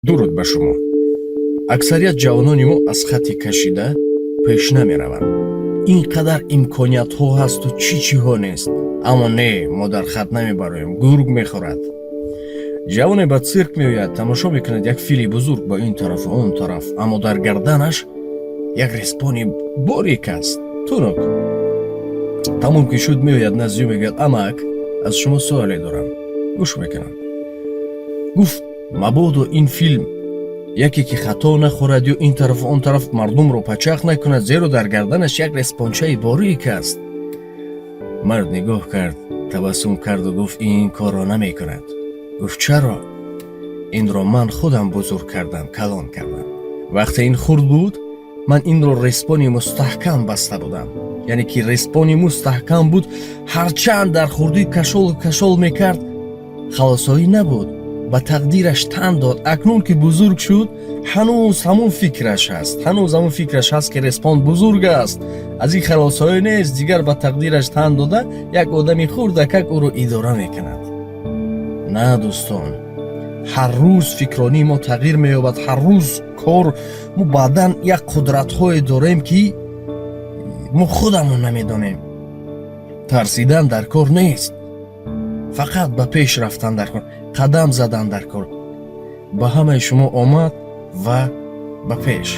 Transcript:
Дуруд ба шумо. Аксарият ҷавонони мо аз хатти кашида пеш намераванд. Ин қадар имкониятҳо ҳасту чӣ чиҳо нест, аммо не, мо дар хат намебароем, гург мехӯрад. Ҷавоне ба цирк меояд, тамошо мекунад як фили бузург ба ин тарафу он тараф, аммо дар гарданаш як респони борик аст, тунук. Тамом ки шуд, меояд назди ӯ, мегӯяд: «Амак, аз шумо суоле дорам». «Гӯш мекунам», гуфт. «Мабодо ин фил яке ки хато нахӯрад ё ин тарафу он тараф мардумро пачақ накунад, зеро дар гарданаш як респончаи борик аст». Мард нигоҳ кард, табассум карду гуфт: «Ин корро намекунад». Гуфт: «Чаро?» «Инро ман худам бузург кардам, калон кардам. Вақте ин хурд буд, ман инро респони мустаҳкам баста будам, яъне ки респони мустаҳкам буд. Ҳарчанд дар хурдӣ кашолу кашол мекард, халосоӣ набуд, ба тақдираш тан дод. Акнун ки бузург шуд, ҳанӯз ҳамун фикраш ҳаст, ҳанӯз ҳамун фикраш ҳаст, ки респон бузург аст, аз ин халосоӣ нест. Дигар ба тақдираш тан дода, як одами хурдакак ӯро идора мекунад». На, дӯстон, ҳар рӯз фикронии мо тағйир меёбад, ҳар рӯз кор мо баъдан як қудратҳое дорем, ки мо худамон намедонем. Тарсидан дар кор нест, фақат ба пеш рафтан дар кор, қадам задан дар кор. Ба ҳамаи шумо омад ва ба пеш.